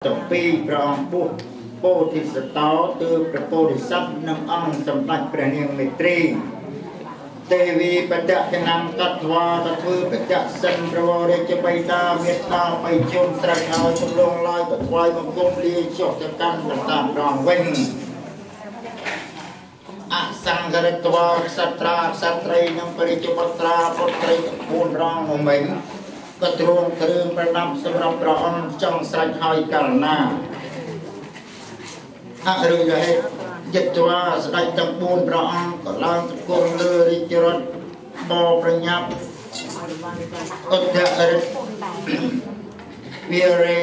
ទាំងពីរព្រះអង្គពុះពោធិសតោទើបព្រះពោធិសត្វនិងអង្គសម្ដេចព្រះនាងមេត្រីទេវីបតកណំកត្វាក៏ធ្វើបតសិនប្រវរាជបិតាមេត្តាបៃជុំស្រេចហើយសំលងឡើយក៏ថ្វាយបង្គំលាចុះទៅកាន់ប្រតាមរងវិញអសង្ករិតវាក្សត្រាក្សត្រីនិងបរិជបុត្រាបុត្រីទាំង4រងនោះមិញក៏ទ្រង់គ្រឿងប្រដាប់សម្រាប់ព្រះអង្គចង់ស្រេចហើយកាលណាអរិយហេតុយិត្វាស្ដេចទាំង4ព្រះអង្គក៏ឡើងទៅគង់លើរាជរដ្ឋបប្រញាប់ឧត្តរិទ្ធវីរេ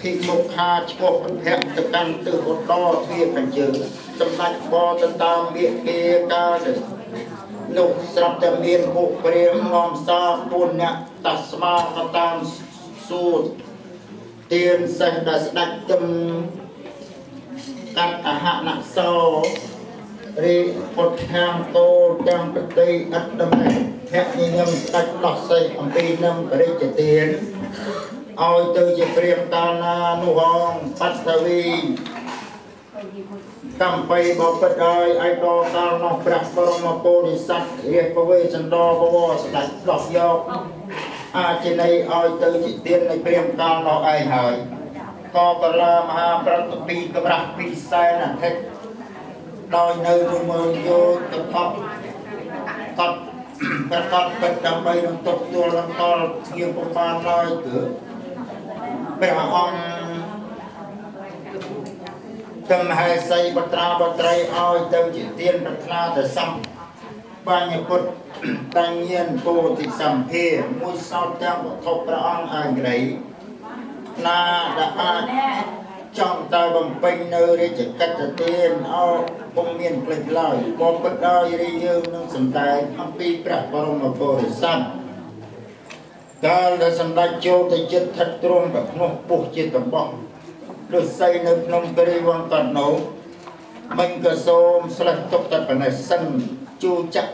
ភិមុខាឆ្ពោះពភៈទៅកាន់ទិសឧត្តរទ្វារខាងជើងសម្ដេចបទៅតាមវិគាកាលនោះស្រាប់តែមានពួកព្រាហ្មណ៍នាំសារ4នាក់តាស្មាក៏តាមសួរទានសេះដែលស្ដេចទឹមកាត់អហនសោរិពុទ្ធាំគោទាំងប្រតិអត្តមេភៈញញឹមស្ដេចដោះសេះអំពីនឹងបរិជ្ជទានឲ្យទៅជាព្រាហ្មណ៍កាលណានោះហងបត្តវីកំបីបបិទ្ធហើយឯដកាលនោះព្រះបរមពោធិសត្វរាជពវេសន្តរបវរស្ដេចដោះយកអាចនៃឲ្យទៅជាទាននៃព្រាហ្មណ៍កាលនោះឯងហើយក៏កលាមហាប្រតិពីកម្រាស់2សែនអាទិត្យដោយនៅ10000យោទៅថប់កត់ប្រកាសពិតដើម្បីនឹងទប់ទល់នឹងតល់ស្ងៀមពុំបានឡើយគឺព្រះអង្គកំហេសីបត្រាបត្រីឲ្យទៅជាទានប្រាថ្នាទៅសំបញ្ញពុទ្ធតាញានពោធិសម្ភាមួយសោតទាំងវត្ថុព្រះអង្គឯងក្តីណាដែលអាចចង់ទៅបំពេញនៅរាជកិច្ចទានអោពុំមានភ្លេចឡើយបបិទ្ធដោយរាជយើងនឹងសម្ដែងអំពីព្រះបរមពុរិស័ទកាលដែលសម្ដេចចូលទៅចិត្តថិតទ្រង់ប្រភ្នោះពុះជាតបោះឫស្សីនៅភ្នំគិរីវង្សកណោមិញក៏សូមស្លេះទុកតែប៉ុណ្ណេះសិនជួចាក់